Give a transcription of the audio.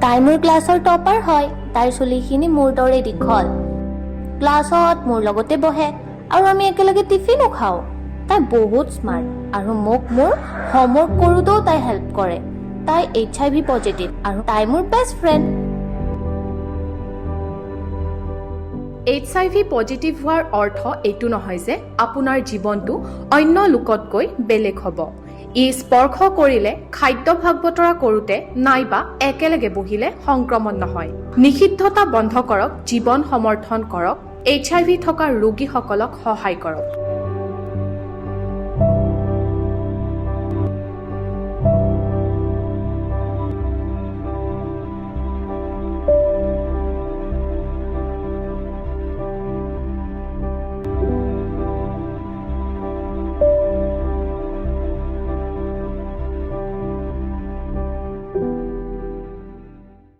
তাই মোৰ ক্লাছৰ টপাৰ হয়। তাইৰ চুলিখিনি মোৰ দৰে দীঘল। ক্লাছত মোৰ লগতে বহে আৰু আমি একেলগে টিফিনো খাওঁ। তাই বহুত স্মাৰ্ট আৰু মোক মোৰ হোমৱৰ্ক কৰোঁতেও তাই হেল্প কৰে। তাই এইচআইভি পজিটিভ আৰু তাই মোৰ বেষ্ট ফ্ৰেণ্ড। এইচআইভি পজিটিভ হোৱাৰ অৰ্থ এইটো নহয় যে আপোনাৰ জীৱনটো অন্য লোকতকৈ বেলেগ হ'ব। ই স্পৰ্শ কৰিলে, খাদ্য ভাগ বতৰা কৰোঁতে নাইবা একেলগে বহিলে সংক্ৰমণ নহয়। নিষিদ্ধতা বন্ধ কৰক, জীৱন সমৰ্থন কৰক, এইচআইভি থকা ৰোগীসকলক সহায় কৰক।